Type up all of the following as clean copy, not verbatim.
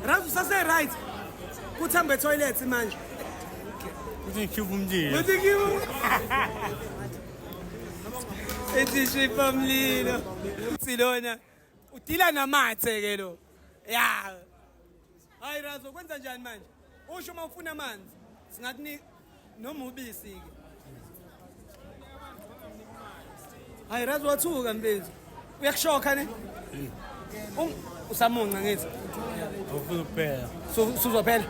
Razu, usase right? Kuthambe toilet manje. Kuthi ngikhipha umlilo. Uthi ngibu. Ethi shipha umlilo. Silona udila namathe ke lo. Ya. Hayi Razo, kwenza njani manje? Usho uma ufuna amanzi singakunika noma ubisi ke. Hayi Razo, wathuka mfethu. Uyakushoka ne? Usamunca ngithi. Awufuni ukuphela. Suzophela.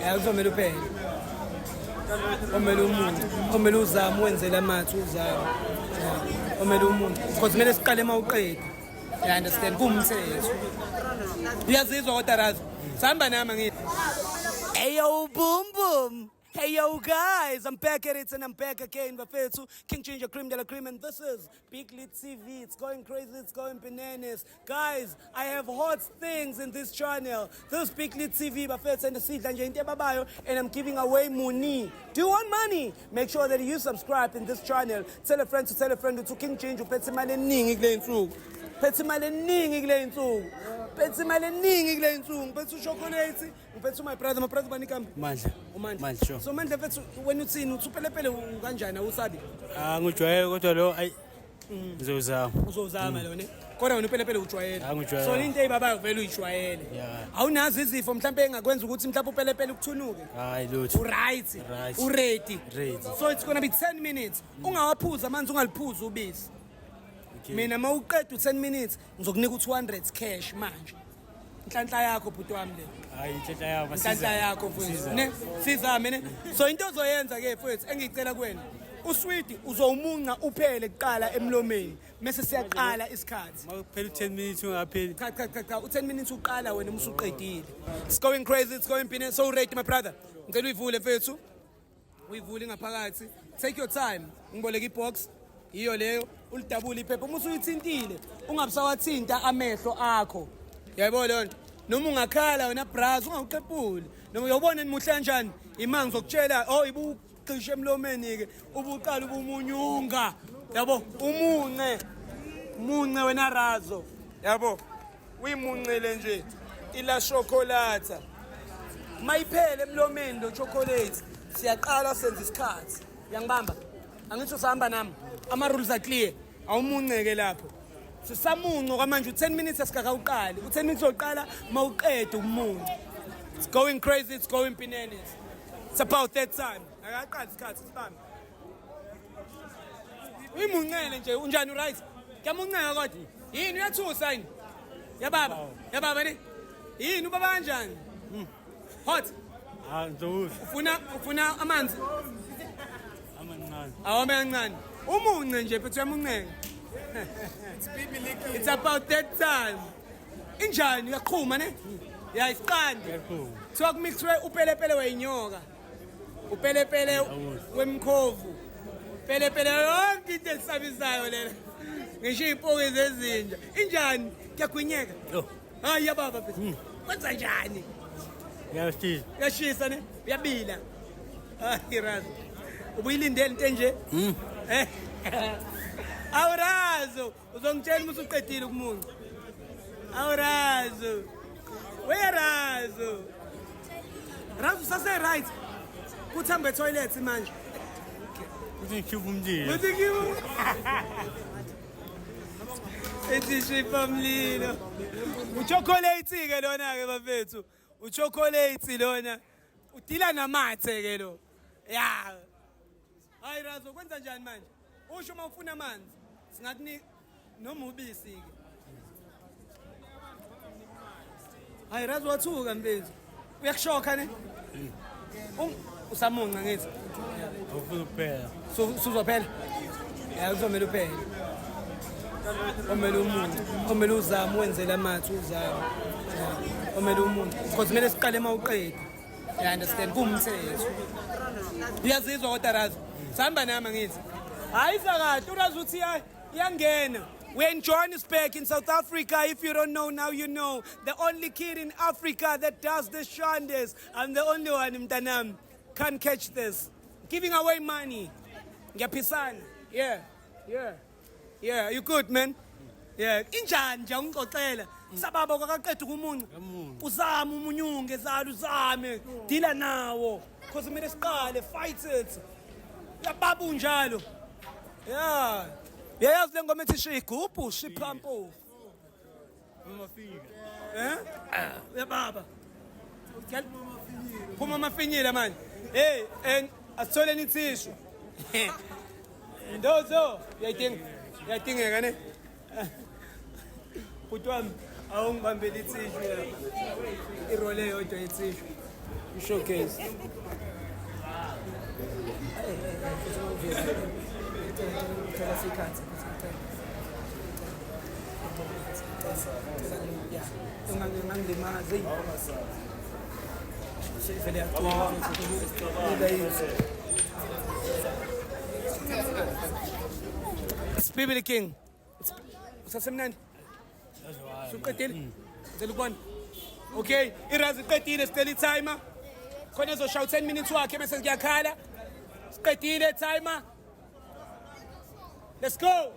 Ya, kuzomela uphele. Omele umuntu, omele uzame wenzele amathe uzame. Omele umuntu. Because kumele siqale uma uqeda. You understand? Kuwumthetho. Uyazizwa kodwa Razo? Sihamba nami ngithi. Hey yo, boom boom. Hey yo guys, I'm back at it and I'm back again. Bafethu, King Ginger Cream de la Cream, and this is Big Lit TV. It's going crazy, it's going bananas. Guys, I have hot things in this channel. This Big Lit TV, bafethu, and the sidla nje into ebabayo, and I'm giving away money. Do you want money? Make sure that you subscribe in this channel. Tell a friend to tell a friend to King Ginger uphethe imali eningi kule insuku. Phethe imali eningi kule insuku. Phethe imali eningi kule insuku. Ngiphethe uchocolate, ngiphethe my brother, my brother bani igama? Mandla. UMandla. Mandla, sure. So Mandla mfethu, wena uthini? Uthi upelepele kanjani, awusabi? Ah, ngijwayele kodwa lo ayi ngizozama. Uzozama lo ne? Kodwa wena upelepele ujwayele. Ah, ngijwayele. So into eyibabayo vele uyijwayele. Yeah. Awunazo izifo mhlawumbe engakwenza ukuthi mhlawumbe upelepele ukuthunuke? Hayi lutho. Uright. Right. Uready. Ready. So it's going to be 10 minutes. Ungawaphuza amanzi, ungaliphuza ubisi. Okay. Mina uma uqeda u10 minutes ngizokunika u200 cash manje. Inhlanhla yakho bhuti wami le. Hayi, inhlanhla yakho. Inhlanhla yakho mfowethu. Ne? Sizame ne. So into ozoyenza ke mfowethu engicela kuwena. Uswidi uzowumunca uphele kuqala emlomeni mase siyaqala isikhathi. Makuphela u10 minutes ungapheli. Cha cha cha cha, u10 minutes uqala wena uma usuqedile. It's going crazy, it's going bananas. So ready, my brother. Ngicela uyivule mfethu. Uyivule ngaphakathi. Take your time. Ngiboleka ibox. Iyo leyo, ulidabule iphepha. Uma usuyithintile, ungabusawathinta amehlo akho. Yayibona leyo nto. Noma ungakhala wena bras, ungawuqephuli. Noma uyobona nimuhle kanjani. Ima ngizokutshela, oh ibucishe emlomeni ke, ubuqala ubumunyunga. Yabo, umunce. Munce wena Razo. Yabo. Uyimuncele nje ila chocolate. Mayiphele emlomeni lo chocolate. Siyaqala senza isikhathi. Uyangibamba? Angithi usahamba nami. Ama rules are clear. Awumunceke lapho. Sisamunco kwamanje u10 minutes asikakawuqali. U10 minutes uzoqala mawuqeda ukumunca. It's going crazy, it's going bananas. It's about that time. Akaqali isikhathi sibambe. Uyimuncele nje, unjani, right? Kuyamunceka kodwa. Yini uyathusa yini? Yababa, yababa ne? Yini ubaba kanjani? Hot. Ah, ngizowudla. Ufuna amanzi? Amancane. Awame kancane. Umunce nje mfethu, uyamunceka. It's about that time. Injani, uyaqhuma ne? Ya, isiqandi. Uyaqhuma. Kuthiwa kumixwe upelepele weyinyoka. Upelepele wemkhovu. Pelepele yonke into elisabisayo lena. Ngisho iy'mpoki zezinja. Injani? Kuyagwinyeka. Yo. Hayi yababa mfethu. Kwenza njani? Ngiyashisa. Uyashisa ne? Uyabila. Hayi Razo. Ubuyilindele into enje? Eh. Awurazo, uzongitshela uma usuqedile ukumunca. Awurazo. Werazo. Razo, usase right? Kuthambe toilet manje. Kuthi ngikhipha umlilo. Uthi ngibu. Ethi shipha umlilo. Uchocolate ke lona ke bafethu. Uchocolate lona. Udila namathe ke lo. Ya. Hayi Razo, kwenza njani manje? Usho uma ufuna amanzi singakunika noma ubisi ke. Hayi Razo, wathuka mfethu. Uyakushoka ne? Usamunca ngithi. Awufuni ukuphela. Suzophela. Ya, kuzomela uphele. Omele umuntu, omele uzame wenzele amathe uzame. Ya, omele umuntu. Because kumele siqale uma uqeda. You understand? Kuwumthetho. Uyazizwa kodwa Razo? Sihamba nami ngithi. Hayi kahle, uRazo uthi iyangena. We're in Johannesburg in South Africa. If you don't know, now you know. The only kid in Africa that does this shandes. I'm the only one, mntanam. Can't catch this. Giving away money. Ngiyaphisana. Yeah. Yeah. Yeah, you good, man? Yeah, injani nje ungixoxela. Sababa kwakaqeda ukumunca. Uzame umunyunge zalo uzame. Dila nawo. Cause kumele siqale fight it. Yababa unjalo. Yeah. Uyayazi le ngoma ethi shigubhu shiphampo. Eh? Uyababa. Phuma amafinyila manje. Hey, and asitholeni ithishu. Ndozo, uyayidinga. Uyayidingeka ne? Bhuti wami, awungibambele ithishu la. Irole eyodwa yethishu. I-showcase. Ngicela sikhathi. Ungangilimazi. Vele yacwila. Sibibili King. Usasemnandi? Suqedile? Ngicela ukubona. Okay, irazi iqedile sicela i-timer. Khona ezoshaya u-10 minutes wakhe bese kuyakhala. Siqedile timer. Let's go.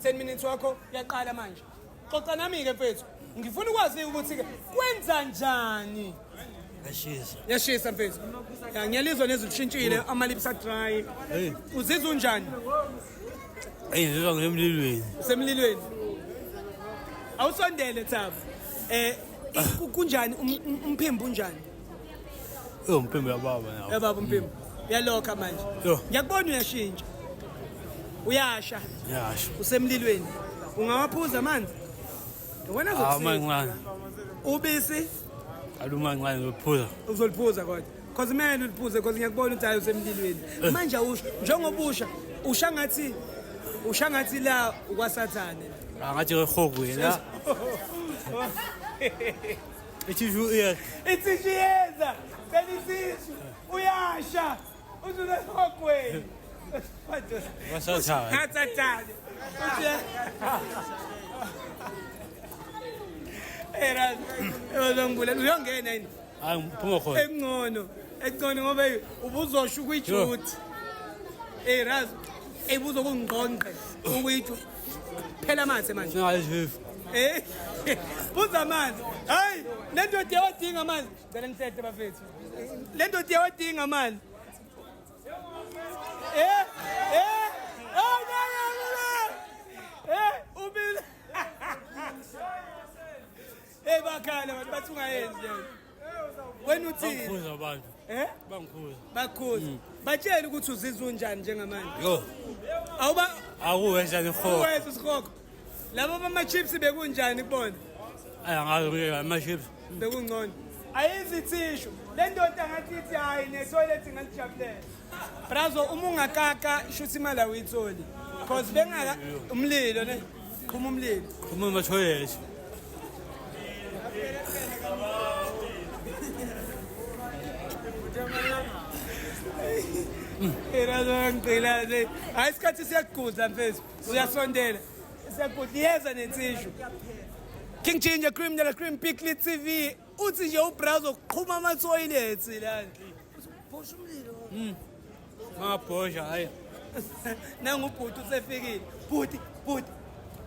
10 minutes wakho yaqala manje. Xoxa nami ke mfethu. Ngifuna ukwazi ukuthi ke kwenza njani? Yashisa. Yashisa mfethu. Ya ngiyalizwa nezilishintshile ama lips are dry. Hey. Uzizwa unjani? Hey, ngizizwa ngisemlilweni. Usemlilweni. Awusondele Thabo. Eh kunjani umphimbo unjani? Yo umphimbo yababa nawo. Yababa umphimbo. Uyalokha manje. Yo. Ngiyakubona uyashintsha. Uyasha. Yasho. Usemlilweni. Ungawaphuza amanzi? Wena Ah, zokusiza. mancane. Ubisi Aluma ncane ngizophuza. uzoliphuza kodwa. Cause kumele uliphuze cause ngiyakubona ukuthi hayi usemlilweni. Manje awusho njengoba usha usha ngathi usha ngathi la ukwasathane. Angathi ngehogweni la. Ithishu iya. Ithishu iyeza. Cela ithishu. Uyasha. Uthi usehogweni. Kwasathane. Kwasathane. Uthi Era, uzongibulala uyongena yini? Hayi ngiphuma khona. Engcono, engcono ngoba ubuzosho ukwijuthi. Eh Raz, ebuzokungqongqe ukuyithu. Phela amanzi manje. Singayizifu. Eh. Buza amanzi. Hayi, le ndoda iyawadinga amanzi. Ngicela nithethe bafethu. Le ndoda iyawadinga amanzi. Eh, eh. Oh no no no. Eh, ubile. Hey bakhala abantu bathi ungayenzi leyo. Wena uthini? Bangikhuza abantu. Eh? Bangikhuza. Bakhuza. Batshele ukuthi uzizwa unjani njengamanje. Yo, Awuba akuwenza ihogo. uweza isihogo. Laba bama chips bekunjani kubona? Ayi angazi ukuthi ama chips. Bekungcono. Ayizi thishu. Le ndoda ngathi ithi hayi ne toilet ngalijabulela. Brazo uma ungakaka shuthi imali awuyitholi. Cause bengaka umlilo ne. Qhuma umlilo. Qhuma ama toilet. Erazo ngigqilaze. Hayi isikhathi siyakuguza mfethu. Uyasondela. Siyakuguza iyeza nensishu. King Ginger Cream de la Cream Pickle TV. Uthi nje ubrazo uqhuma ama toilets lana. Phosha umlilo. Mabhosha hayi. Nangu ubhuti usefikile. Bhuti, bhuti.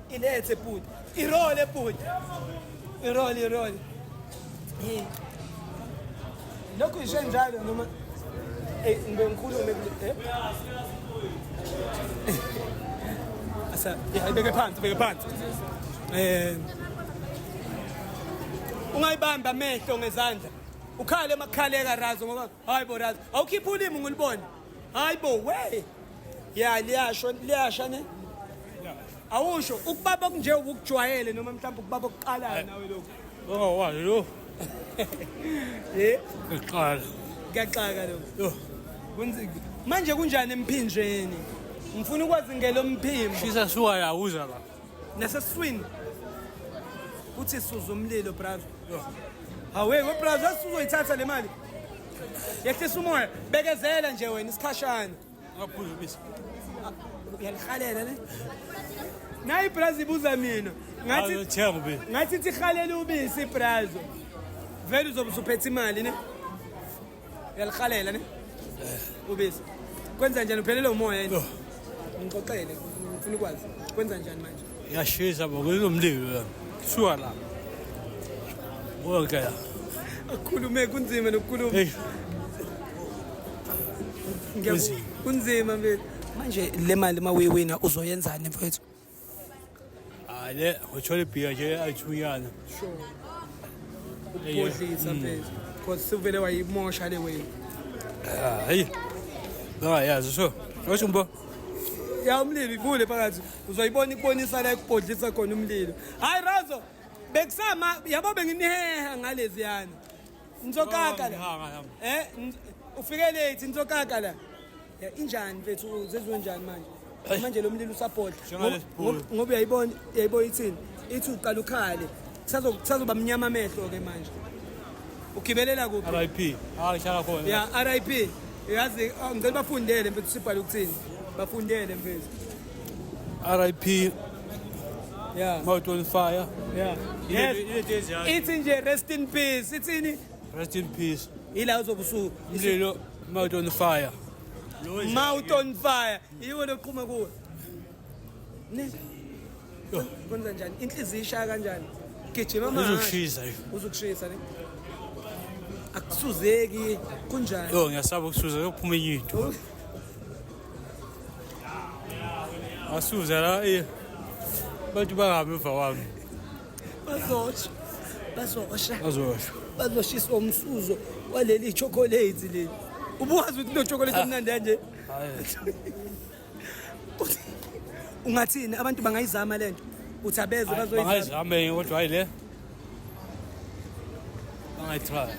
Ilethe bhuti. Irole bhuti. Irole, irole. Hey. Lokhu ishe njalo noma eh ngibe ngikhulume kule eh Asa, ya ibeke phansi, ibeke phansi. Eh Ungayibamba amehlo ngezandla. Ukhale emakhaleka Razo ngoba hayi bo Razo, awukhipha ulimi ngilibone. Hayi bo we. Ya liyasho liyasha ne. Awusho ukubaba kunje ubukujwayele noma mhlawumbe ukubaba okuqalayo nawe lokho. Ongakwazi lo. Eh, Ngiqala. kuyaxaka lokho. Yo, Kunzima. Manje kunjani emphinjeni? Ngifuna ukwazi ngelo mphimbo. shisa suka la uza la. Naseswini. Uthi suza umlilo brother. Hawe we brother asuzoyithatha le mali. Yehlisa umoya, bekezela nje wena isikhashana. Ngaphuza ubisi. Uyalihalela le? Nayi brazo ibuza mina. Ngathi Ngithenga ubisi. ngathi ithi halela ubisi brazo. Vele uzobe usuphethe imali ne? Uyalihalela ne? Ubisi. Kwenza njani uphelele umoya yini? Yo. Ngixoxele, ngifuna ukwazi. Kwenza njani manje? Ngiyashisa bo kunomlilo. Kusuka la. Wonke la. Akukhulume kunzima nokukhuluma. Hey. Kunzima. Kunzima mfethu. Manje le mali uma uyiwina uzoyenzani mfethu? Hayi le uthola ibhiya nje ayithunyana. Sure. Ukubhodlisa mfethu. Because suvele wayimosha le wena. Hayi. Bangayazi so. Washo mbo. Ya umlilo ivule phakathi. Uzoyibona ikubonisa la ekubhodlisa khona umlilo. Hayi Razo, bekusama yabo benginiheha ngalezi yana. Nizokaka la. Eh ufike late nizokaka la. Ya injani mfethu uzizwe njani manje? Manje lo mlilo usabhodla. Ngoba uyayibona uyayibona ithini? Ithi uqala ukhale. Kusazoba mnyama amehlo ke manje. Ugibelela kuphi? RIP. Ah ngihlala khona. Ya RIP. Yazi ngicela bafundele mfethu sibhale ukuthini. Bafundele mfethu. RIP. Yeah. Mouth on fire. Yeah. Yes. Ithi nje rest in peace. Ithini? Rest in peace. Ila uzobe usu Umlilo mouth on fire. Mouth on fire. Yiwo loqhuma kuwe. Ne. Kwenza njani? Inhliziyo ishaya kanjani? Gijima manje. Uzokushisa. Uzokushisa ne. Akusuzeki kunjani? Yo ngiyasaba ukusuza kuphuma enye into. Asuza la eh. Bantu bangabi emva kwami. Bazosha. Bazosha. Bazosha. Bazoshiswa umsuzo waleli chocolate leli. Ubuwazi ukuthi lo chocolate omnandi kanje? Hayi. Ungathini abantu bangayizama lento? Uthi abeze bazoyizama. Bangayizama enye kodwa hayi le. Bangayitry.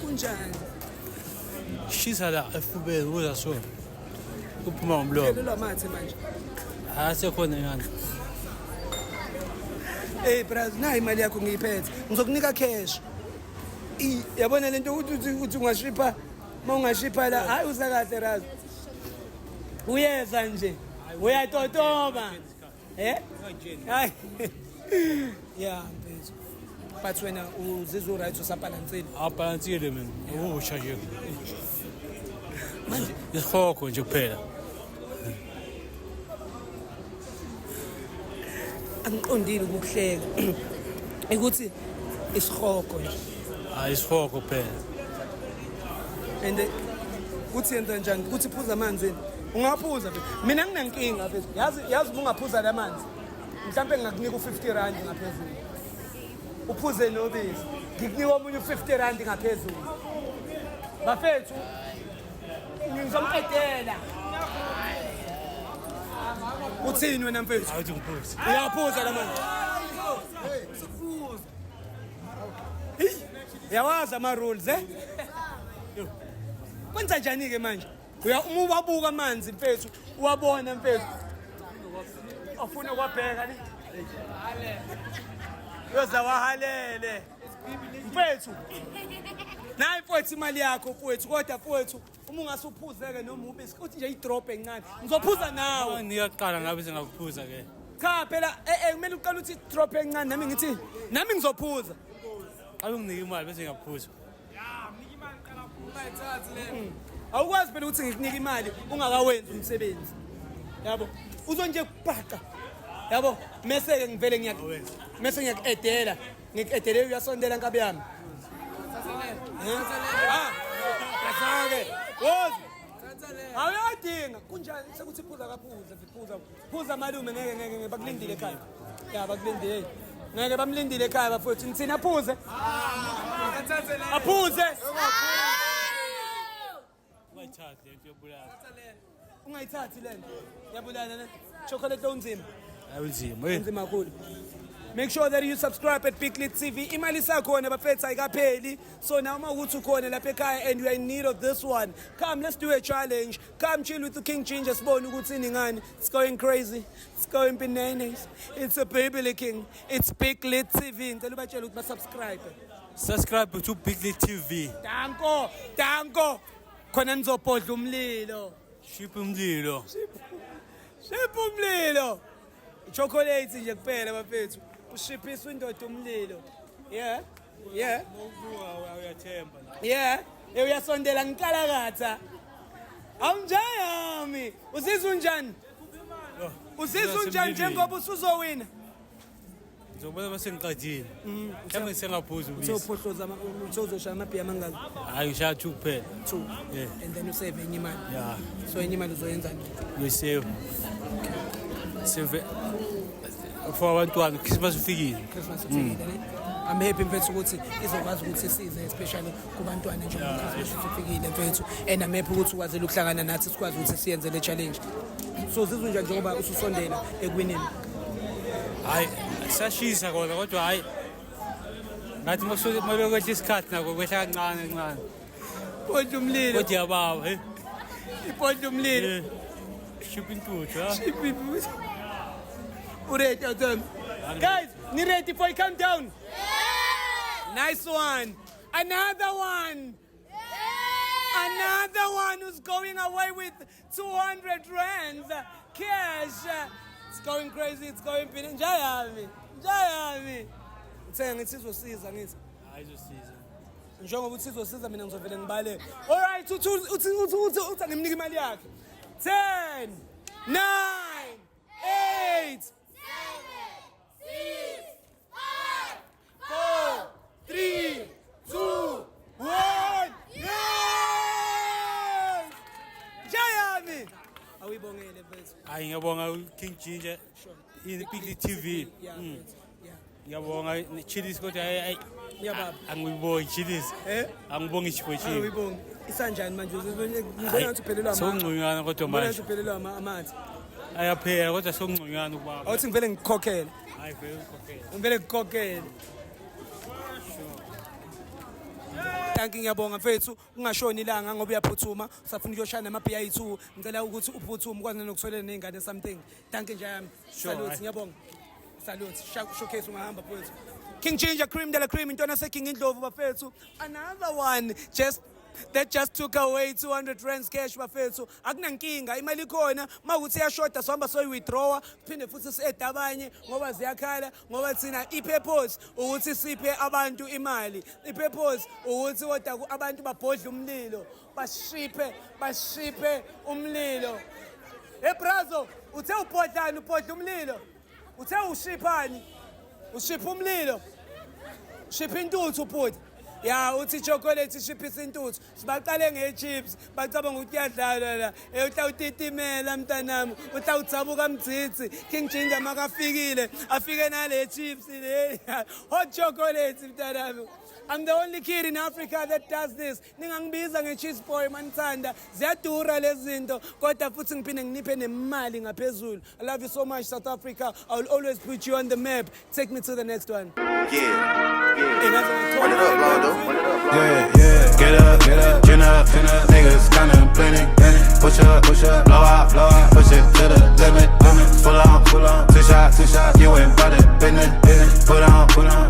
Kunjani? Shisa la efubeni kuza so. Kuphuma ngomlomo. Phelelwa amathe manje. Asekhona ingane. Hey braz, nayi imali yakho ngiyiphethe. Ngizokunika cash. Yabona lento ukuthi uthi ungashipha, uma ungashipha la, hayi usakahle raz. Uyeza nje. Uyatotoba. Eh? Hayi. Yeah, mfethu. But wena uzizwa right usabalansile. Abalansile mina. Ukusha nje. Manje isikhokho nje kuphela. Angiqondile ukukuhleka. Ukuthi isikhokho nje. Hayi isikhokho kuphela. And kuthi yenza njani? Kuthi phuza amanzi. Ungaphuza mfethu. Mina nginenkinga mfethu. Yazi ungaphuza lamanzi. Mhlambe ngingakunika u50 rand ngaphezulu. Uphuze nobisi. Ngikunika omunye u50 rand ngaphezulu. Bafethu ngizomqedela. Uthini wena mfethu? Awuthi ngiphuze. Uyaphuza lamanzi. Hey, yawazi ama rules eh? Kwenza njani ke manje? Uma uwabuka amanzi mfethu, uwabona mfethu. Afuna kwabheka ni. Yoza wahalele. Mfethu. Nayi mfethu imali yakho mfethu, kodwa mfethu uma ungasuphuzeke noma ubisi uthi nje idrop encane. Ngizophuza nawe. Ngiyaqala ngabe sengakuphuza ke. Cha phela kumele uqale uthi drop encane nami ngithi nami ngizophuza. Xa unginike imali bese ngiyaphuza. Awukwazi phela ukuthi ngikunike imali ungakawenzi umsebenzi. Yabo. Uzonje kubhaqa. Yabo, mese ke ngivele mese ngiyakuedela. Ngikuedele uyasondela nkabi yami. Ah. Kasake. Woza. Awuyadinga. Kunjani sekuthi phuza kaphuza, phuza. Phuza malume ngeke ngeke bakulindile ekhaya. Ya bakulindile. Ngeke bamlindile ekhaya bafowethu. Ngithina aphuze. Aphuze. Ungayithathi lento yobulala. Ungayithathi lento. Yabulala ne. Chocolate lo unzima. Awunzima. Unzima kakhulu. Make sure that you subscribe at Big Lit TV. Imali isakhona bafethu ayikapheli. So now uma ukuthi ukhona lapha ekhaya and you are in need of this one, come let's do a challenge. Come chill with the King Ginger sibone ukuthi iningani. It's going crazy. It's going bananas. It's a baby king. It's Big Lit TV. Ngicela ubatshele ukuthi ba subscribe. Subscribe to Big Lit TV. Danko, danko. Khona nizobhodla umlilo. Ship umlilo. Ship umlilo. Chocolate nje kuphela bafethu. Ushiphisa indoda umlilo. Yeah. Yeah. Uyathemba. Yeah. Uyasondela ngikalakatha. Awunjayami. Uzizwa unjani? Uzizwa unjani njengoba usuzowina? Ngizobona mase ngiqedile. Mhlawumbe sengaphuza Uthe ubisi. uphohloza uthe uzoshaya amabhiya amangaki? Hayi, ngishaya two kuphela. Two. Yeah. And then usave enye imali. Ya. So enye imali uzoyenzani? Ngisave. Save for abantwana, Christmas ufikile. Christmas ufikile, ne? I'm happy, mfethu, ukuthi izokwazi ukuthi isize, especially kubantwana, njengoba Christmas ufikile, mfethu, and I'm happy ukuthi ukwazile ukuhlangana nathi, sikwazi ukuthi siyenze le challenge. So uzizwa unjani njengoba ususondela ekuwineni? Hayi, sashisa kona, kodwa hayi. Ngathi mase kwehla isikhathi nako kwehla kancane kancane. Ibhodla umlilo. Kodwa iyababa, hey. Ibhodla umlilo. Shipha intuthu, ha? Uready, awuthembi? Guys, ni ready for a countdown? Nice one. Another one. Another one who's going away with 200 rands cash. It's going crazy, it's going pin. Njayami. Njayami. Uthe ngithi izosiza, ngithi. Hayi, izosiza. Njengoba uthi izosiza, mina ngizovele ngibale. All right, uthi uthi uthi uthi uthi ngimnike imali yakhe. 10 9 8 4 3 2 1. Yes! Njayami. Awuyibongele, mfethu. Hayi, ngiyabonga King Ginger. In Big TV. Yeah, mfethu. Yeah. Ngiyabonga chilies, kodwa hayi hayi. Ngiyababa. Angiyibongi chilies. Eh? Angibongi isipho chili. Awuyibongi. Isanjani manje? Ngibona ngathi uphelelwa Sokungconywana kodwa Ngibona manje. ngathi uphelelwa amanzi. Ayaphela, kodwa sokungconywana ukubaba. Awuthi ngivele ngikukhokhele. Hayi, vele ukhokhele. Ngivele ngikukhokhele. Thank you, ngiyabonga, mfethu. Ungashoni ilanga ngoba uyaphuthuma. Usafuna ukuyoshaya nama-BI 2. Ngicela ukuthi uphuthume ukwazi nokutholela ney'ngane something. Thank you, njayami. Sure, Salute, hayi. ngiyabonga. Salute. Showcase, ungahamba, mfethu. King Ginger, cream de la cream, intwana seKing Indlovu, bafethu. Another one just that just took away 200 rands cash, bafethu. Akunankinga, imali ikhona. Mawukuthi iyashoda, sohamba soyi-withdrawa, phinde futhi si-add abanye ngoba ziyakhala, ngoba thina i-purpose ukuthi siphe abantu imali. I-purpose ukuthi kodwa abantu babhodle umlilo, bashiphe bashiphe umlilo. Hey brazo, uthe ubhodlani? Ubhodla umlilo? Uthe ushiphani? Ushipha umlilo? Shipha intuthu ubhuti. Ya, uthi chocolate ishiphisa intuthu. Sibaqale nge-chips, bacabanga ukuthi kuyadlalwa la. Utawutitimela, mntanami, utawudzabuka mdzidzi. King Ginger makafikile, afike nale chips le. Hot chocolate, mntanami. I'm the only kid in Africa that does this. Ningangibiza nge-cheese boy manithanda. Ziyadura lezi zinto, kodwa futhi ngiphinde nginiphe nemali ngaphezulu. I love you so much, South Africa. I will always put you on the map. Take me to the next one. Yeah. Eh, ngaze ngathola. Run it up, Rondo. Run it up, Rondo. Yeah. Get up, niggas counting plenty, plenty. Push up, blow out, push it to the limit, limit. Full on, two shots, you ain't bout it, business, business. Put on,